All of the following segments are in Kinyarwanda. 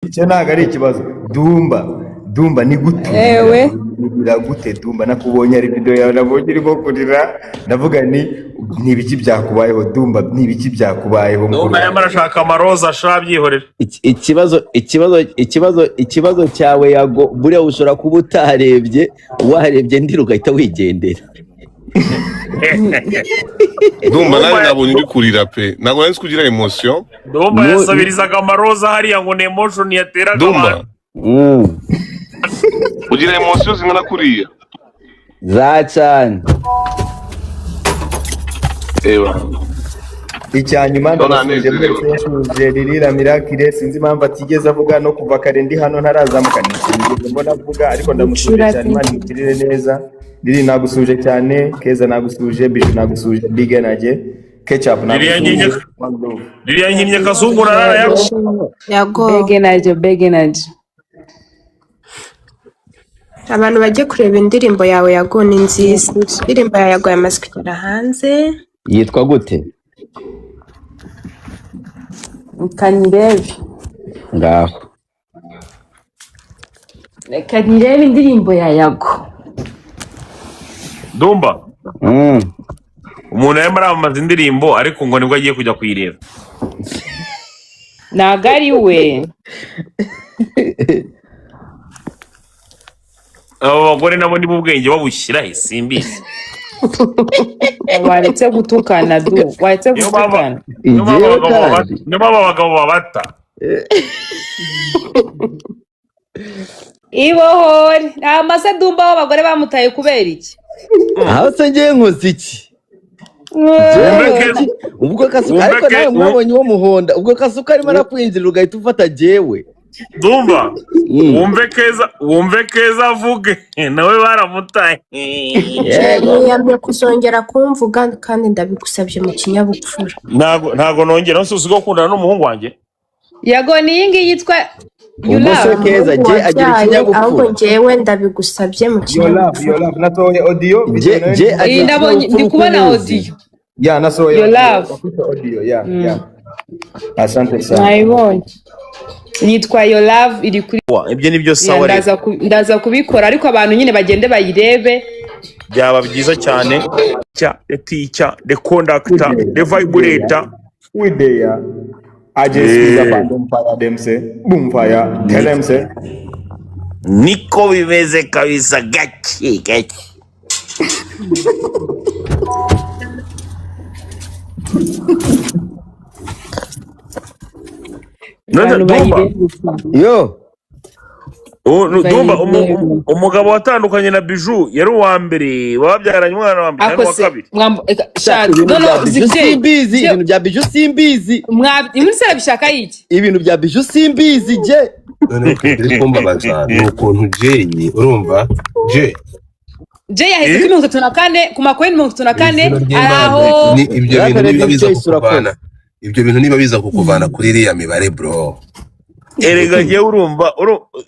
Icyo ntabwo ari ikibazo. Dumba, Dumba, ni gute Ewe. Urira gute, Dumba? Nakubonye, ari video yawe nabonye urimo kurira, ndavuga ni ibiki byakubayeho, Dumba? Ni ibiki byakubayeho, mukuru Dumba wanjye? Arimo arashaka amaroza sha, byihorere. Ikibazo cyawe, Yago, buriya ushobora kuba utarebye, warebye ndira ugahita wigendera. Ndumva nawe nabonye uri kurira pe, ntabwo nari nzi ko ugira emotion. Dumba yasabirizaga amaroza hariya ngo ni emotion yateraga Dumba. abantu. Ugira emotion zingana kuriya? Za cyane. Eba. Icya nyuma, Ndabona ndabasuje anezerewe. mwese. Nshuje Lilira Miracle, sinzi impamvu atigeze avuga no kuva kare ndi hano, ntarazamuka, ntigeze mbona avuga, ariko ndamusuje cyane. Imana imugirire neza. Lili, nagusuje cyane. Keza, nagusuje. Bijou, nagusuje. Big Energy, Ketchup, Lilian nagusuje. Nyinya- One love. Ririya nkinnye kazungu narara yago. Yago. Big energy, big energy. Abantu bajye kureba indirimbo yawe, Yago, ni nziza. Indirimbo yawe, Yago, yamaze kugera hanze. Yitwa gute? Kanyirebe. Ngaho. Reka nirebe indirimbo ya Yago. Dumba, umuntu arimo aramamaza indirimbo, ariko ngo nibwo agiye kujya kuyireba. Ntago ari we. Abo bagore nabo nibo ubwenge babushyira he, simbizi. Waretse gutukana du, waretse Niyo mpamvu gutukana. Niyo mpamvu Njyewe abagabo babata. Kandi Niyo mpamvu abagabo babata. Ibohore nta mase. Dumba w'abagore bamutaye kubera iki? Aho se ngewe nkoze iki? Njyewe Wumve nkoze ke iki? Ubwo Kasuka Wumve ariko ke nawe mwabonye uwo muhonda, ubwo Kasuka arimo arakwinjirira ugahita ufata jyewe. Dumba, wumve Keza, wumve Keza avuge, nawe baramutaye. Yego. Niyamye kuzongera kumvuga kandi ndabigusabye mu kinyabupfura. Ntago nongera nsusi gukundana n'umuhungu wanjye. Yago, ni iyi ngiyi yitwa You Ubwo se Love. Keza Umuhungu jye agira wabyaye, ahubwo ikinyabupfura? njyewe ndabigusabye mu Your love, kinyabupfura. your love. Nasohoye audio, video Jye nayo jye Iyi agira ndabonye, ikinyabupfura ndi uko kubona umuzi. audio. Ya, nasohoye Your audio. love. Official audio, yeah. Asante sana. Nayibonye, yitwa Your Love, iri kuri Wa, ibyo ni byo. Ya, Sawa rero. Ndaza kubikora, ariko abantu nyine bagende bayirebe. Byaba byiza cyane cya the teacher, the conductor, the vibrator. We there. I just squeeze up and boom fire them say. Boom fire. Tell them say. Niko bimeze kabisa, gake gake. None Abantu Dumba, bayirebe. Yo. Dumba, Bayirebe. umugabo watandukanye na Biju yari uwa mbere wababyaranye umwana wa mbere Ako cyangwa uwa se kabiri? Sha, shaka ibintu no bya no Biju zibye simbizi, ibintu bya Biju simbizi. Muri se arabishaka iki? Ibintu bya Biju simbizi jye. Noneho biri kumbabaza ni ukuntu Jay, urumva Jay Jay yaheze kuri 34, ku makoyini 34. Izina ry'Imana. Araho. Ni ibyo bintu Rata niba biza Jay, urakoze. kukuvana, ibyo bintu niba biza kukuvana kuri iriya mibare, bro. Erega njyewe urumva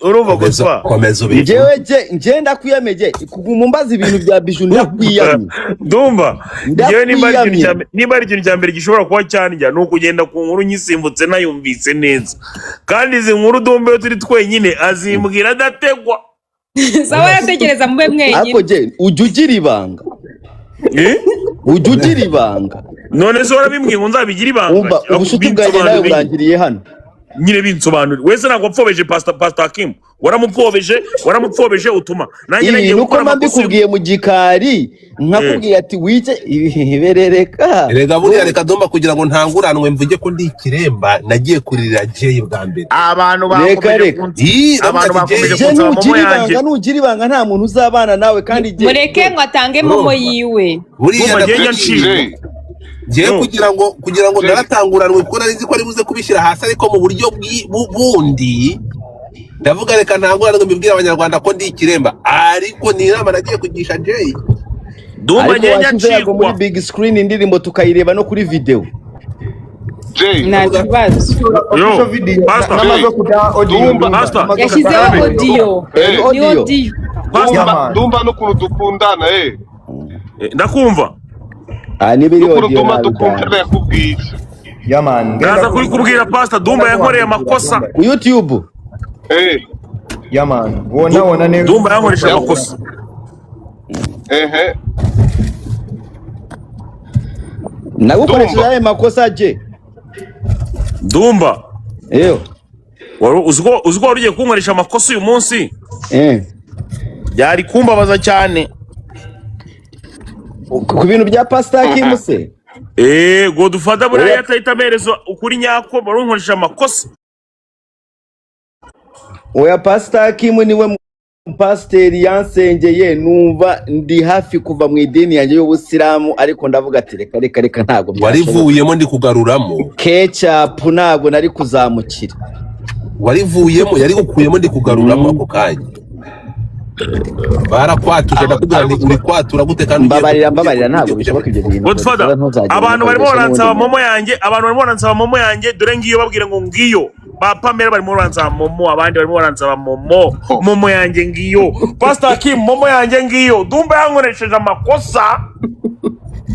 urumva Komeza, gusa komeza ubivuge. Njyewe jye njye ndakwiyamye, kuguma umbaza ibintu bya Biju, ndakwiyamye. Ndumva njyewe niba ari ikintu Ndakwiyamye. cya mbere, niba ari ikintu cya mbere gishobora kuba cyandya, ni ukugenda ku nkuru nyisimbutse nayumvise neza. Kandi izi nkuru Dumba iyo turi twenyine azimbwira adategwa. Sawa, yategereza mube mwenyine. Ariko jye ujya ugira ibanga? Eh? Ujya ugira ibanga? None se warabimbwiye ngo nzabigire ibanga? Umva, ubushuti bwanjye nawe Binsobanurire. burangiriye hano. Nyine binsobanurire wese, ntabwo wapfobeje Pastor Kim, waramupfobeje utuma nanjye Ibi nagiye nuko gukora mba amakosa. mbikubwiye mu gikari, nkakubwira ati wice iberereka. Erega buriya reka Dumba, kugira ngo ntanguranwe mvuge ko ndi ikiremba, nagiye kuririra Jay bwa mbere. Abantu Reka, bakomeje reka. Ii, ndavuga abantu ati, Jay, bakomeje Jye kunsaba momo nugira yanjye. ibanga, nugira ibanga nta muntu uzabana nawe kandi jye Mureke ngo atange momo Urumva? yiwe. Buriya Dumba, njye njya ndakubwiye ncibwa. Jay. Ngewe No. kugira ngo Jay. naratanguranwe kuko nari nzi ko ari buze kubishyira hasi, ariko mu buryo bundi ndavuga reka ntanguranwe mbibwire abanyarwanda ko ndi ikiremba, ariko ni inama nagiye kugisha Jay. Dumba, Ariko njye njya washyize Yago muri ncikwa. big screen, indirimbo tukayireba no kuri video. Jay. Nta kibazo. Yo, Official video. Pastor. Namaze kuda audio. Dumba. Dumba. Pastor. Namaze Yashyizeho kuda audio. audio. Eh, Ni audio. audio. Pastor. Yeah, Dumba, man. Dumba, n'ukuntu dukundana, eh. Ndakumva. Ah, niba iri N'ukuntu audio Dumba nabijyana. dukundana yakubwiye iki? Yeah, man. Ndaza kubikubwira, Pastor. Dumba yankoreye amakosa. Ku YouTube. Eh, Yeah man, wona wona ne. Dumba yankoresha amakosa. Ehe. Nagukoresheje Dumba. ayo makosa je? Dumba. Eyo. Wari uzi ko wari ugiye kunkoresha amakosa uyu munsi? Eh. Byari kumbabaza cyane. Ku bintu bya Pastor Kim se? Eh, Godfather buriya Oya. yatahita amerezo ukuri nyako, wari unkoresha amakosa. Oya, Pastor Kim niwe pasiteri yansengeye numva ndi hafi kuva mu idini yanjye y'ubusilamu, ariko ndavuga ati reka reka reka, ntabwo byashoboka. Warivuyemo ndi kugaruramo. Ketchup ntabwo nari kuzamukira. Warivuyemo, yari gukuyemo ndi kugaruramo ako kanya. Barakwatuje, ndakubwira nti uri kwatura gute kandi ugiye Mbabarira, ugiye mbabarira, ugiye ntabwo kujya bishoboka ibyo bintu. Godfather, Godfather, ntuzagere abantu barimo ukoresha baransaba n'ubundi momo yanjye, abantu barimo baransaba momo yanjye, dore ngiyo, babwire ngo ngiyo. Ba Pamela barimo baransaba momo, abandi barimo baransaba momo. Momo yanjye ngiyo. Pastor Kim, momo yanjye ngiyo. Dumba yankoresheje amakosa.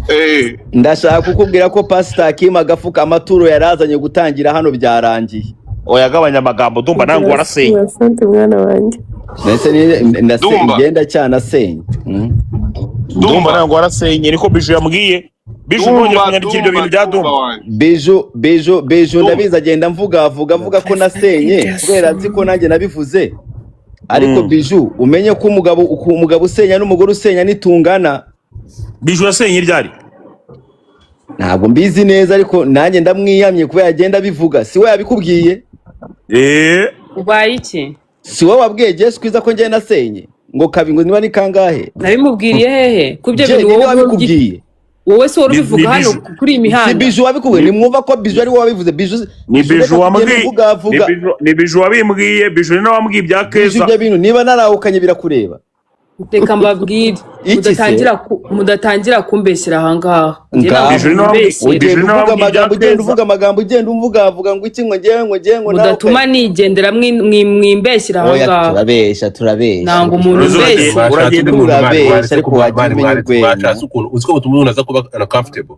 Eh, Ndashaka kukubwira ko Pastor Kim agafuka amaturo yarazanye gutangira hano byarangiye. Oya, gabanya amagambo Dumba, nangu warasenye. Asante mwana wanjye. Ndetse Dumba. ngenda cyanasenye. Dumba Dumba. nangu warasenye, niko Biju yambwiye. Biju, ntongere Dumba, kunyandikira ibyo Dumba, bintu bya Dumba Dumba. wanjye. Biju, Biju, Biju. Dumba. Ndabizi agenda mvuga avuga avuga ko nasenye kubera nzi ko nanjye nabivuze, ariko Biju, umenye ko umugabo usenya n'umugore usenya nitungana. Biju yasenye ryari? Ntabwo mbizi neza, ariko nanjye ndamwiyamye kubera agenda abivuga. Si we yabikubwiye? Eh. Ubaye iki? Si wowe wabwiye Yesu Kwiza ko njye nasenye ngo kabi, ngo niba ni kangahe? Nabimubwiriye hehe? Ku byo Je, bintu ninde wowe wabikubwiye? Wowe si wari Ni ubivuga ni hano Biju. kuri iyi Si mihanda? Biju wabikubwiye? Nimwumva ko Biju ari we wabivuze. Biju, Ni Biju, Biju reka kugenda wambwiye. uvuga Ni avuga. Biju, ni Biju wabimbwiye, Biju ni nawe wambwiye ibya Biju, Keza. ibyo bintu niba narawukanye birakureba. Reka mbabwire. Iki se? Mudatangira kumbeshyira ahangaha. Njye Ngaho. ntabwo Biju ni nawe wambwiye. mumbeshyera. Ugenda Biju ni nawe uvuga wambwiye ibya amagambo, ugenda Keza. uvuga amagambo, ugenda uvuga avuga ngo iki, ngo ngewe, ngo ngewe, ngo Mudatuma narawukanye. nigendera mwimbeshyira Oya, ahangaha. turabesha, turabesha. Nanga umuntu Uruzi umbeshya. Mwashatse uragenda ukuntu mani Turabesha, mwaretse ariko kuba wagira mani umenya mwaretse urwenya. mwashatse ukuntu uzi ko butuma umuntu aza kuba uncomfortable.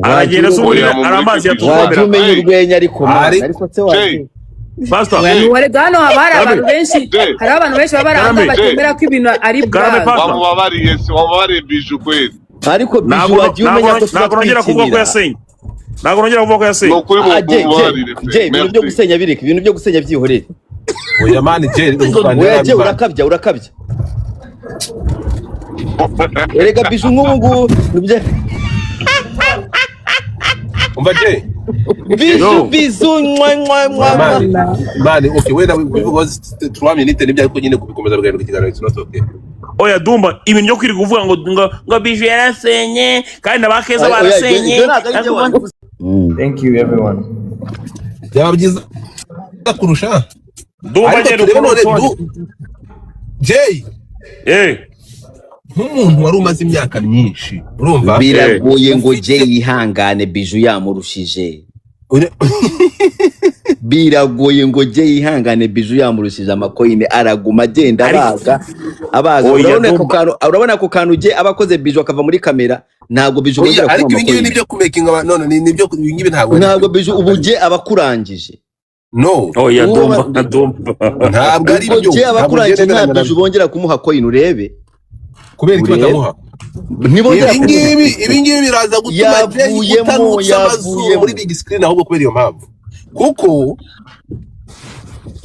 Aragenda se ubundi Oya, hari mumureke amazi Biju. Wajya yatuvomera. umenya Hey, urwenya ariko mana, Ariko ariko se Jay, wagiye. Pastor, Jay, Warega hano haba hari Karame, abantu benshi, Jay, hari abantu benshi baba bari ahangaha Karame, Jay, batemera ko ibintu ari Karame blague. Pastor. wamubabariye se, wamubabariye Biju kweli. Ariko Biju, Ntabwo wagiye umenya ntabwo ko tuba ntabwo nongera kuvuga ko twikinira. yasenye. Ntabwo nongera kuvuga ko Ni yasenye. ukuri Ah, je je mumubabarire je, pe. ibintu byo Merci. gusenya bireke, ibintu byo gusenya byihorere. Oya mani, Jay Oya je, urakabya, urakabya. Erega Biju, nk'ubu ngubu nibyo. Umva Jay. Biju, Yo. bizu, mwa mwa mwa mwa. Mani mani, okay, wenda bivuga 3 minutes nibyo, ariko nyine kubikomeza bigahinduka ikiganiro, it's not okay. Oya Dumba, ibintu byo kwirirwa uvuga ngo Biju yarasenye kandi na ba Keza Oya, ibyo barasenye. ibyo ntabwo ari byo wabivuze. Thank you everyone. Byaba byiza kurusha. Dumba, Ariko agenda turebe ukora none urutonde. Jay, Eh, nk'umuntu wari umaze imyaka myinshi, urumva Biragoye ngo ufite je yihangane Biju yamurushije. Biragoye ngo je yihangane Biju yamurushije amakoyine, araguma agenda Ariko abaga abaga. Oya Urabona ako Dumba. kantu, urabona ako kantu je aba akoze Biju akava muri kamera, ntabwo Biju Oya, bongera ariko kumuha ibi ngibi amakoyine. nibyo kumakinga none nibyo, ibi ngibi ntabwo ari Ntabwo Biju ubu je aba akurangije. No. Oya Uwo Dumba, Dumba. Ntabwo ari Ubwo byo, je aba ntabwo njye akurangije, nta nemeranya Biju nabyo. bongera kumuha coin, urebe. Kubera iki Urebe. batamuha? Ntibongera Ibi kumuha. ngibi, ibi ngibi biraza gutuma Jay Yavuyemo, utanutsa amazuru yavuyemo. muri big screen, ahubwo kubera iyo mpamvu kuko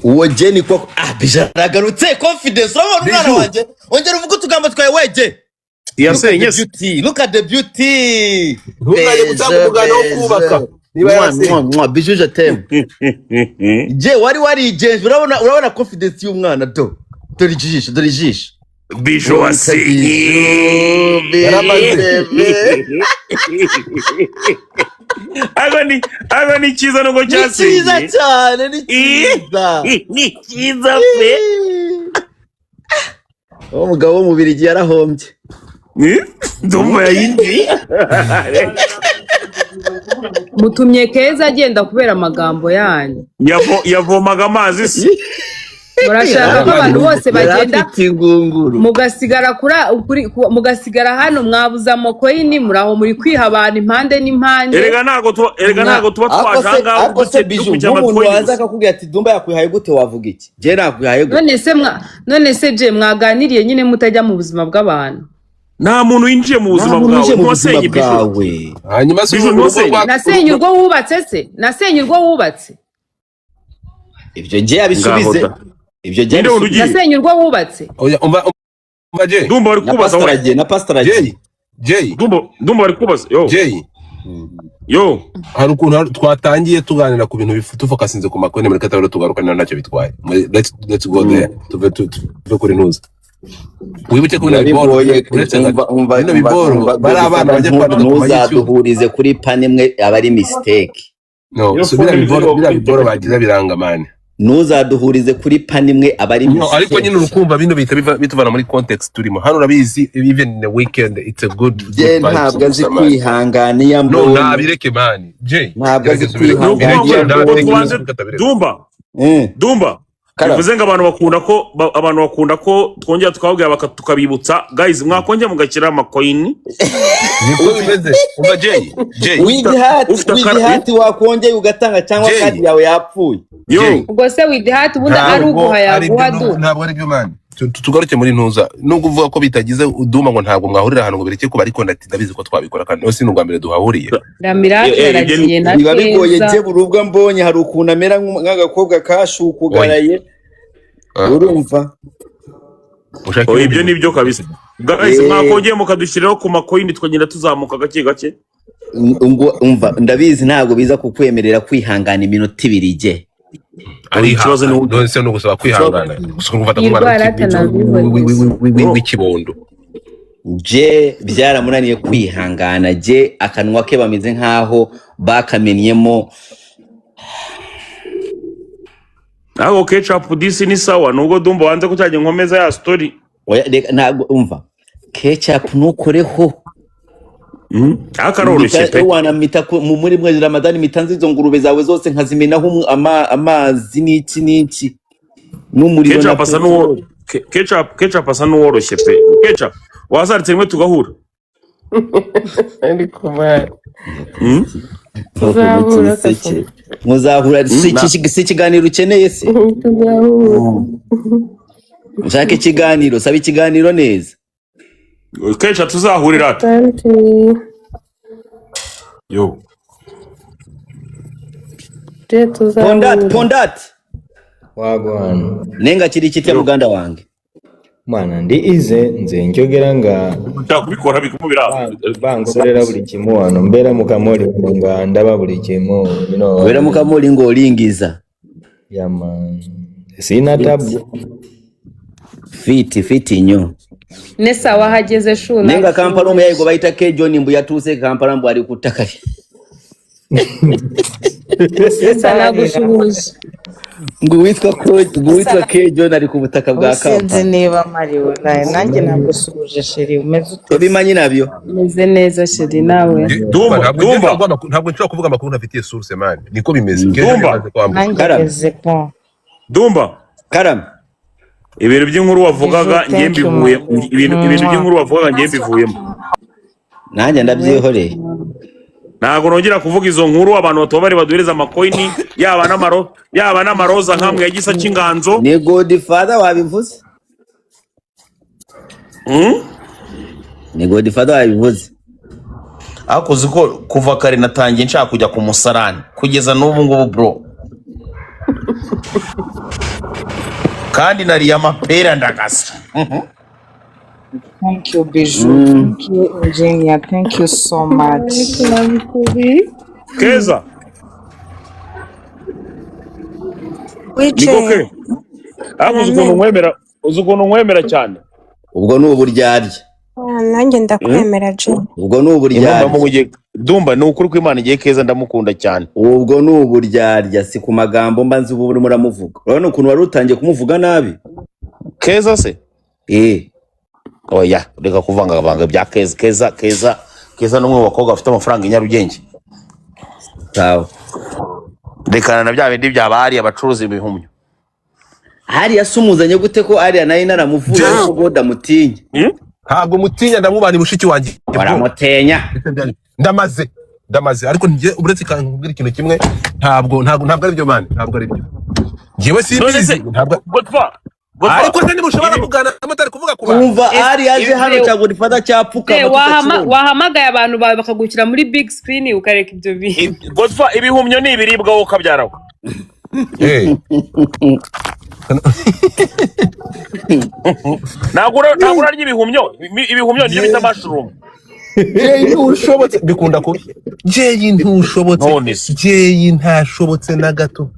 Uwo je ni ko ah, Biju aragarutse confidence, urabona umwana Biju. wanjye, ongera uvuge utugambo twawe weje. Yasenye Look at se. the beauty, look at the beauty. Ntuzajye gutanga umuganda wo kubaka niba Mwa, yarasenye. mwa, mwa, Biju, je t'aime. Je wari warigenje, urabona, urabona confidence y'umwana, do. Dore ijisho, dore ijisho. Biju wasenye. Yaramaze. Ariko ni cyiza nubwo Ni cyiza cyasenye. cyane, ni cyiza. Ni cyiza pe. Uwo mugabo wo mu Bubiligi yarahombye. Ndumva yayinjiye. Mutumye Keza agenda kubera amagambo yanyu. Yavomaga amazi se. Murashaka ko abantu bose Yari bagenda afite ingunguru. Mugasigara mugasigara hano, mwabuze amacoin, muraho muri kwiha abantu impande n'impande. Erega ntago tuba Ariko twaje se ahangaha ariko se Biju, dukurikira nk'umuntu amacoin waza gusa. akakubwira ati: "Dumba yakwihaye gute?" Wavuga iki? Jye nakwihaye gute? None se je mwaganiriye nyine mutajya mu buzima bw'abantu. Nta muntu winjiye mu Nta buzima muntu bwawe. winjiye mu buzima Ntiwasenye, Biju. bwawe. Hanyuma se Biju, urugo ntusenye. rwa Nasenye urwo wubatse se? Nasenye urwo wubatse? Ibyo jye Ngaho yabisubize. da. Ibyo jye Ninde wundi yabisubize. ugiye? Nasenye urwo wubatse? Oya, umva, umva Jay. Ndumva bari Na kubaza pastor we. agiye, na pastor agiye. Jay, Jay. Ndumva bari kubaza yo. Jay. Yo. Hari ukuntu twatangiye tuganira ku bintu tufocusinze ku macoin muri katabaro, tugaruka ntacyo bitwaye. Let's go there, tuve kuri ntuza. Wibuke ko bino Biba biboro, bigoye. uretse Umva, umva, bino umva, biboro umva, bari abana bajya kwandika ku ma YouTube. Ntuzaduhurize kuri pani imwe, aba ari mistake. No. Iyo So phone biriya biboro, ziriho biriya kuri biboro bagize biranga, man. Ntuzaduhurize kuri pani imwe, aba ari No, ariko nyine mistake. urukumva bino bihita bituvana muri context turimo hano. Urabizi, even in the weekend it's a good Jye good vibes ntabwo azi gusa, man. kwihangana iyo No. ambonye. Nabireke, man. Jay, Ntabwo azi gerageza ubireke. Ni ukuvuga kwihangana ngo iyo ngo ambonye. tubanze. Dumba. Dumba. Karame. Bivuze ngo abantu bakunda ko twongera tukababwira tukabibutsa. Guys, mwakongera mugashyiraho amacoin. Niko bimeze. Umva Jay, Jay. Wigihati. Ufite akara. Wigihati, wakongeye ugatanga cyangwa Jay. card yawe yapfuye. Yo. Jay. Ubwo se widihati ubundi ari Ntabwo uguha ari byo. yaguha du? Ntabwo ari byo, man. Tugaruke muri ntuza. Nubwo uvuga ko bitagize uduma ngo ntabwo mwahurira ahantu ngo bireke kuba, ariko ndabizi ko twabikora, kandi si n'ubwa mbere duhahuriye. Ramirake Eh, eh, ibyo yaragiye na Biba bigoye. Keza. Jye buri ubwo ambonye hari ukuntu amera nk'agakobwa kashukugaraye. Ah, urumva? ushake Oh, ibindi ibyo bintu. ni byo kabisa, guys. Eh. Mwakongeye mukadushyiriraho ku macoin, tukagenda tuzamuka gake gake. Ngo umva, ndabizi ntabwo biza kukwemerera kwihangana iminota 2 jye. Ikibazo ni Arihangana, none se ni ugusaba kwihangana gusa gufata nk'umwana Yirwara atanabibonye. w'ikibondo? Je byaramunaniye kwihangana. Je akanwa ke bameze nk'aho bakamenyemo. Ntabwo Ketchup disi ni sawa, nubwo Dumba wanze ko cyajya nkomeza ya story. Oya, reka, ntabwo, umva, Ketchup ntukoreho. Ariko aroroshye pe. Wanamita muri mwe Ramadani, mitanze izo ngurube zawe zose nkazimenaho amazi n'iki n'iki n'umuriro na Ketchup asa n'uwo peteroli. Ketchup asa n'uworoshye pe. Ketchup, wazaritse rimwe tugahura. Ariko man, tuzahura kasa. Muzahura si si ikiganiro ukeneye se? Tuzahura. Nshaka ikiganiro, saba ikiganiro neza. Ketchup, tuzahurira ate? Asante. Yo. Je Pondat. tuzahura. Pondat. Wagwan. Nenga kiri kitya, muganda wange? Mwana, ndi ize nze njogera nga Nshaka kubikora bikumubira. Bankolera buli kimu wano, mbeera mu kamoli nga ndaba buli kimu, you know. Obeera mu kamoli ng'olingiza. Yeah, man. Sina tabu. Fiti fiti nnyo. Nesa wahageze shu? Naye nga Kampala omuyayi gwe bayita K John mbu yatuuse e Kampala, mbu ali ku ttaka. Nesa, nagushuhuje. Ngo uwitwa K John ari ku butaka bwa Ubu sinzi Kampala. niba mariwe nawe, nanjye nagusubije. Chérie, umeze ute se? Tobimanyi nabyo. Meze neza, chérie, nawe? Dumba, Dumba. ntabwo njye Dumba. ntabwo nshobora kuvuga amakuru ntafitiye source, man. Niko bimeze. Kenshi Dumba. bimaze kwambuka. Nanjye Karame. meze bon. Dumba. Karame. Ibintu by'inkuru wavugaga Bijou, ngiye thank you, mbivuye mama. ibintu Mwah. by'inkuru wavugaga ngiye mbivuyemo. Nanjye ndabyihoreye. Ntabwo nongera kuvuga izo nkuru. Abantu batubabare, baduhereza amacoin, yaba n'amaroza nkamwe ya gisa cy'inganzo. Ni Godfather wabivuze. Ni Godfather wabivuze. Ariko uzi ko kuva kare natangiye nshaka kujya ku musarani, kugeza n'ubu ngubu, bro, kandi nariye amapera ndagasa. Thank you, Bijou. Thank you, engineer. Thank you so much. Keza. Niko Wicaye. ke ariko uzi ukuntu Amen. nkwemera, uzi ukuntu nkwemera cyane. Ubwo ni uburyarya. Ah, nanjye ndakwemera, Jay. Ubwo ni Intumva uburyarya. mugiye Dumba, ni ukuri kw'Imana, igihe Keza ndamukunda cyane. Ubwo ni uburyarya, si ku magambo mba nzi ubu urimo uramuvuga. Urabona ukuntu wari utangiye kumuvuga nabi. Keza se? Eh. Oya, reka kuvangavanga ibya Keza. Keza, Keza, Keza ni umwe mu bakobwa bafite amafaranga i Nyarugenge. Sawa. Rekana na bya bindi bya bari abacuruza ibihumyo. Hariya se umuzanye gute ko ariya nayo naramuvuye Jay. ko God amutinya? Ntabwo mutinya, ndamubana mushiki wanjye bro. Baramutinya. Ndamaze, ndamaze, ariko njye uretse kankubwira ikintu kimwe, ntabwo ari byo man, ntabwo ari byo, njyewe None simbizi se ntabwo. Godfa, Godfa, Ariko se ntimushobora kuganira mutari kuvuga ku bantu? Umva, ari yaje hano cyangwa urifata cyapfukama tutakibona. Wahamagaye abantu bawe bakagushyira muri big screen ukareka ibyo bintu. Godfa, ibihumyo ni ibiribwa wowe ukabyaraho. Eh. Ntabwo urarya ibihumyo. Ibihumyo nibyo bita mushroom. Jay ntushobotse, bikunda kubi. Jay ntushobotse. None se. Jay ntashobotse na gato.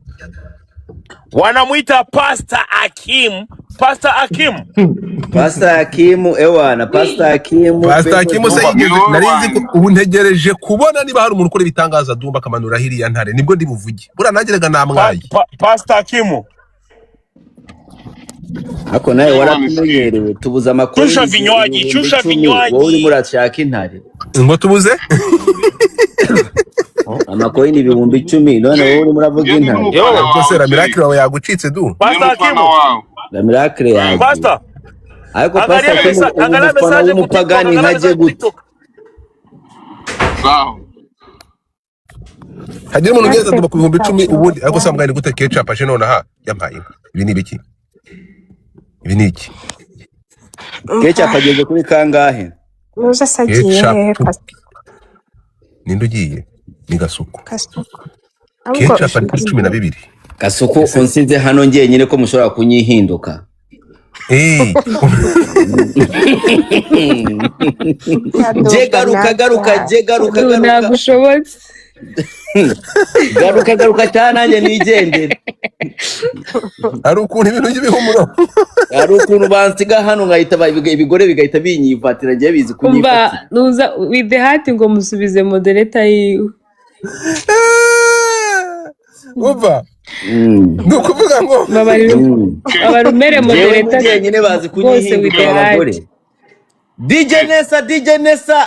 Wanamwita Pastor Akim, Pastor Akim. Pastor Hakimu, ewana Pastor Hakimu. Pastor Hakimu se Dumba, yigeze ni wowe nari nzi wanjye. ko ubu ntegereje kubona niba hari umuntu ukora ibitangaza Dumba akamanura hiriya ntare, nibwo ndi buvuge. Buriya nanjye rega namwaye. Pastor Akim. Ariko nawe Jay one is king. waratumenyerewe, tubuze amakuru Shusha vinywaji, ibihumbi shusha 10, wowe vinywaji. urimo urashaka intare. Ngo tubuze Amakoyini 10,000, none wowe Jay, urimo uravuga njye ndi intare. n'umufana Yo, Ubwo se wawe la Jay, miracle wawe yagucitse du. ndi Pastor n'umufana Akim. wawe. La miracle yagiye. Pastor, Ariko angalia Pastor Hakimu, ubu angalia umufana message ku TikTok, w'umupagani angalia nkaje message ku gute? TikTok. Sawa. Hagira umuntu ugeza Natwe Dumba ku 10,000 ubundi ariko se tuzashobora. mbwa ni gute ketchup aje nonaha yampaye inka? Ibi ni ibiki? Ibi ni iki? Ketchup Umva, ageze kuri kangahe? nuza se agiye hehe? Ketchup ninde ugiye? Ni Gasuku. Kasuku ahubwo. Ketchup ari kuri 12. Kasuku, Ese unsize hano njyenyine ko mushobora kunyihinduka. eh Je Yadumva garuka garuka, natwe. je garuka Du, garuka. ntabwo ushobotse. Garuka garuka cyane nanjye nigendere. Hari ukuntu ibintu by'ibihumuro. Hari ukuntu bansiga hano nkahita ibigore bigahita binyifatira, njye bizi Umva, kunyifatira. nuza with the heart ngo musubize moderator yiwe. Umva, Mm. ni ukuvuga ngo Babarira Keza, babarumere Njyewe moderator njyenyine bazi rwose with kunyihinduka the aba heart. bagore. DJ Keza, Nessa, DJ Nessa,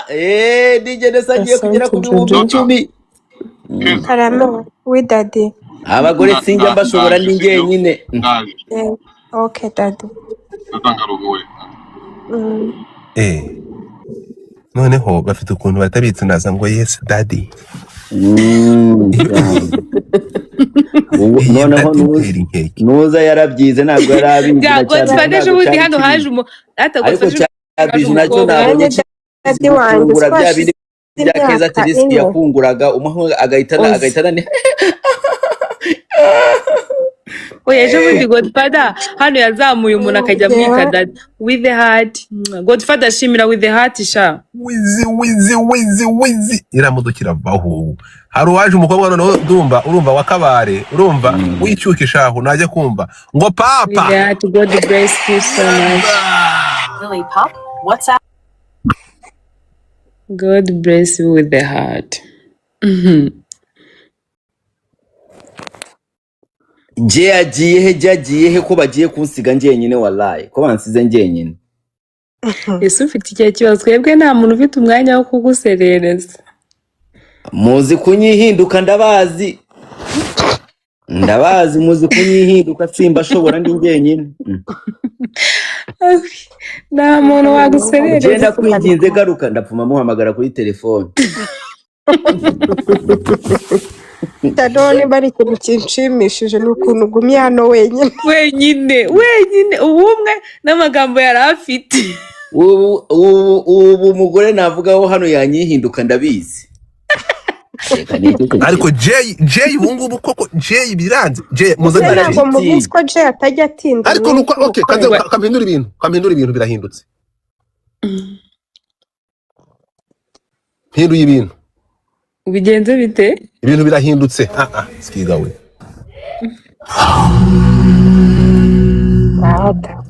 DJ Nessa agiye kugera Asante ku Jojo. bihumbi Dota, 10,000. Keza, Karame we daddy. Abagore sinjya mbashobora ndaje ndi sibyo? njyenyine. Ndaje. Eh, okay daddy. Ndatangaruhuwe. Eh noneho bafite ukuntu batabitsinaza ngo yes daddy. Cyane. Ubu Iyi noneho daddy nuza itera inkeke. nuza yarabyize, ntabwo yari abizi Bya na cya Godfather Biju ejo ntabwo bundi cyari hano haje kirimo. umu ata Ariko Godfather ejo cya bundi haje Biju nacyo umukobwa. nabonye Nanjye kizi daddy wanjye gufungura bya twashize bindi bya Keza imyaka Terisky 4. yakunguraga umuha agahita Ozi. agahita nani. Oya, ejo bundi Godfather hano yazamuye umuntu akajya amwita Njyewe daddy with the heart. Godfather ashimira with the heart sha. Wizi wizi wizi wizi iriya modoka iravaho. Hari uwaje umukobwa noneho ndumva urumva wa kabare urumva wicyukisha aho najya kumva ngo With papa the heart, God bless you so much. God bless you with the heart. Je yagiye he? Je yagiye he ko bagiye kunsiga njyenyine? Wallahi ko bansize njyenyine. Ese ufite ikihe kibazo? Twebwe nta muntu ufite umwanya wo kuguserereza. Muzi kunyihinduka, ndabazi, ndabazi, muzi kunyihinduka, simba ashobora ndi njyenyine. Nta muntu Je waguserereza. ndakwinginze garuka, ndapfuma muhamagara kuri telefone. Dado, niba ari ikintu kinshimishije ni ukuntu ugumye hano wenyine. Wenyine wenyine, ubumwe n'amagambo yari afite. Ubu umugore navugaho hano yanyihinduka, ndabizi. Reka nicecekere. Ariko Jay, Jay ubu ngubu koko Jay biranze. Jay Ese muzanire Jay. ntabwo mubizi ko Jay atajya atinda Ariko mu nuko okay iduka? kanze kampindura ibintu, kampindura ibintu birahindutse. Mpinduye ibintu. Bigenze bite? Ibintu birahindutse. Ah ah, sikiga we. Dada.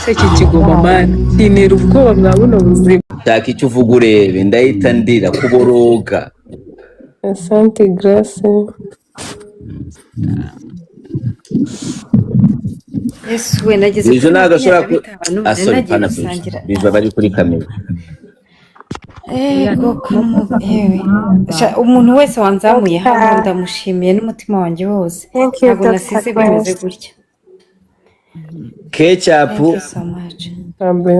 Se iki kigoma mana kintera ubwoba mwa buno buzima. Shaka icyo uvuga urebe, ndahita ndira kuboroga. Asante Grace. Yesu we, nageze Biju kuri ntabwo ashobora 25 ku nari asori nagiye pana Biju. gusangira. Biju aba ari kuri kamera. Ego yewe. Sha, umuntu wese wanzamuye hano Dr. ndamushimiye n'umutima wanjye wose. Thank you Ntabwo Dr. nasize bimeze Grace. gutya. Kecapu. Thank you so much.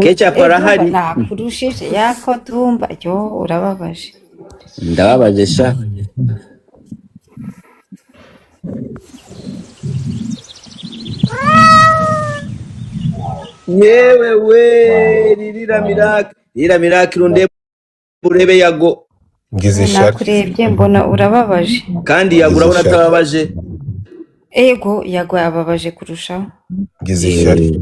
Kecapu Dumba arahari. nakurushije yako Dumba, yo urababaje. Ndababaje sha. Yewe we, ririra Miracle, ririra Miracle, undebe urebe Yago. Ngize ishari. Nakurebye mbona urababaje. Kandi Yago Ngize urabona ishyari. atababaje. Ego, Yago yababaje kurushaho. Ngize ishyari.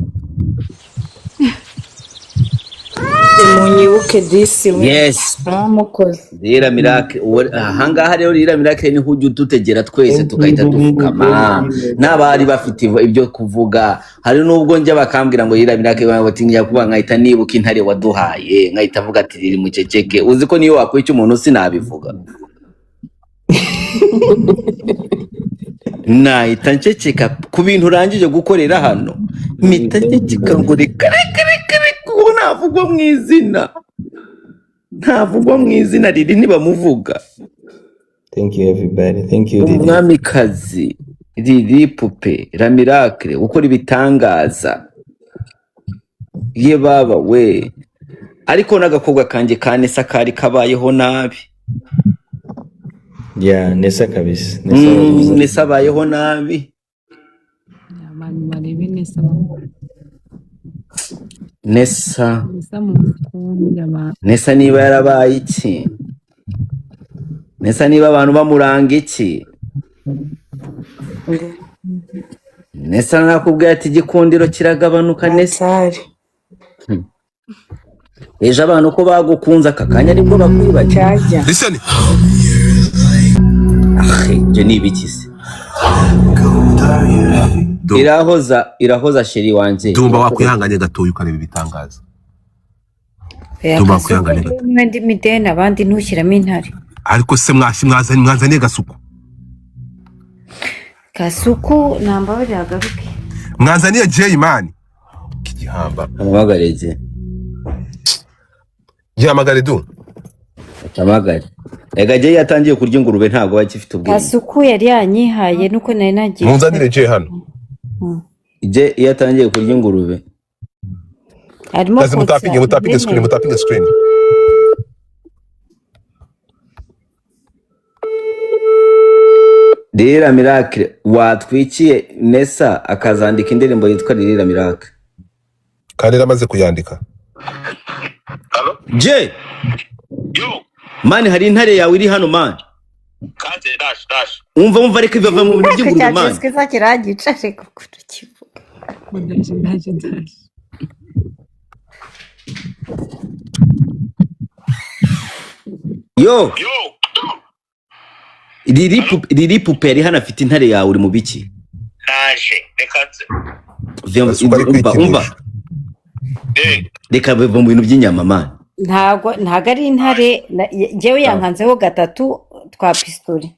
Munyibuke disi we. Yes. Mwamukoze. Rira Miracle, ahangaha rero Rira Miracle niho ujya udutegera twese Thank you, tukahita Lili. dupfukama. Thank you. N'abari bafite ibyo kuvuga, hari n'ubwo njya bakambwira ngo Rira Miracle, bati njya kuba nkahita nibuka intare waduhaye, nkahita mvuga ati riri muceceke. Uzi ko niyo wakwica umuntu sinabivuga, nahita nceceka ku bintu urangije gukorera hano, mpita nceceka ngo reka reka reka reka, uwo ntavugwa mu izina, ntavugwa mu izina riri ntibamuvuga. Thank you everybody. Thank you Lili. Umwamikazi Lili Pupe Ramiracle ukora ibitangaza, ye baba we. Ariko n'agakobwa kanjye ka Nesa kari kabayeho nabi. Yeah, Nesa kabisa. Nesa wabuze. Nesa abayeho nabi. Abantu barebe Nesa. Nesa, Nesa mumukunde abantu. Nesa niba yarabaye iki, Nesa niba abantu bamuranga iki, Nesa nakubwiye ati igikundiro kiragabanuka Nesa. Hatari. Ejo abantu ko bagukunze aka kanya nibwo bakwibagiwe. Cyajya. Listen. Ah, ibyo ni ibiki se? Irahoza, irahoza sheri wanjye. Dumba wakwihanganye gatoya ukareba ibitangaza. Oya, Dumba Kasuku wakwihanganye gato. niwe ndi mideni, abandi ntushyiramo intare. Ariko se mwazaniye Gasuku. Kasuku nambabarira agaruke. Mwazaniye Jay man. Kigihamba. Amuhamagare je. Gihamagare du. Atamagare. Ega je yatangiye kurya ingurube ntabwo bakifite ubwenge. Kasuku yari yanyihaye nuko nari nagiye. Munzanire Jay hano. Je iyo atangiye kurya ingurube. Arimo Kazi kotsa mutapinge, mutapinge screen, ihene. mutapinge screen. Ririra Miracle watwikiye Nesa akazandika indirimbo yitwa Ririra Miracle. Kandi yaramaze kuyandika. Je, man hari intare yawe iri hano man. Umva umva ariko iva mu bintu Ariko by'ingurube cya man. Jessica kirangica reka ukuntu kivuga. Ndaje ndaje ndaje. Yo, Lili Pupe yari hano afite intare yawe uri mu biki? Gasuku ari Umva umva. kwikinisha. Reka biva mu bintu by'inyama man. Ntago ari intare, njyewe yankanzeho gatatu twa pistori.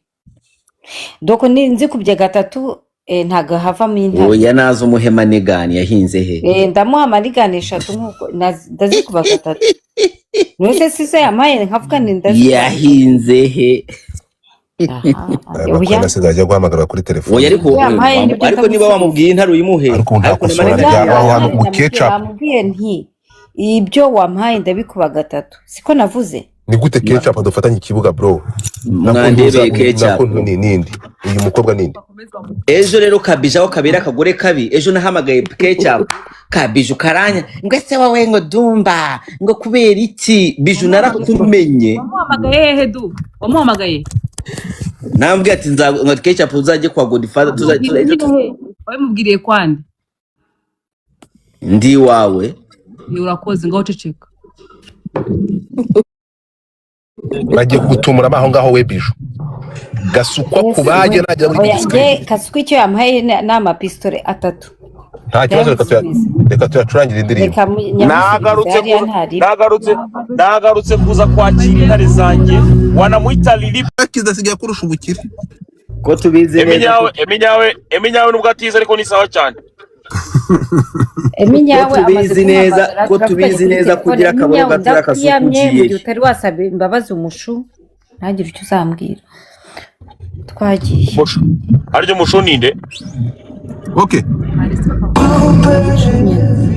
Doko nzikubye gatatu, ntago havamo intare. Oya naza umuhema nigani yahinze he? Ndamuha amarigani eshatu nkuko ndazikuba gatatu. None se sizo yampaye nkavuga nti ndazikuba gatatu. Yahinze he? Aha, Aya oya. makuru asigaye ajya guhamagara kuri telefone. Oya ariko Yampaye nibyo ariko niba ndamusubiza. wamubwiye intare uyimuhe. Ariko ubu Ariko ntakosora na rya manigani aho hantu Yampaye ubu ketchup. namubwiye nti ibyo wampaye ndabikuba gatatu. Siko navuze. Ni gute ketchup dufatanye ikibuga bro? Mwandebeye ketchup. Nako ni nindi. Uyu mukobwa nindi. Ejo rero kabije aho kabera akagore kabi, ejo nahamagaye ketchup. Kabije ukaranya ngo ese wowe ngo Dumba ngo kubera iki? Biju narakumenye. Wamuhamagaye hehe du? Wamuhamagaye? Nambwiye ati ngo ketchup uzajye kwa Godfather Wamubwiriye hehe? Wabimubwiriye kwande? Ndi wawe. Ni urakoze ngaho ceceka. Bagiye kugutumura aho ngaho we Biju. Gasukwa Yesu kubage we. nagera muri Oya, gisikrini. nge Kasuku icyo yampaye ni amapistole atatu. Nta kibazo, Ndayamusubiza. reka tuyacurangire indirimbo. Reka nyamusubize Nagarutse hariya ntari. nagarutse kuza kwakira intare zanjye wanamuita Lili. Akiza asigaye akurusha ubukire. Ko tubizi neza. Eminyawe eminyawe eminyawe nubwo atize ariko ni sawa cyane. Eminyawe Ko amaze tubizi neza, kumpamagara ko turavuganye tubizi kuri neza telefone. kugira akaboro Eminyawe gatoya Kasuku ndakwiyamye mu ugiye. gihe utari wasaba imbabazi umushu ntagire icyo uzambwira. Twagiye. Mushu. Aryo mushu ninde? Okay. Nyine.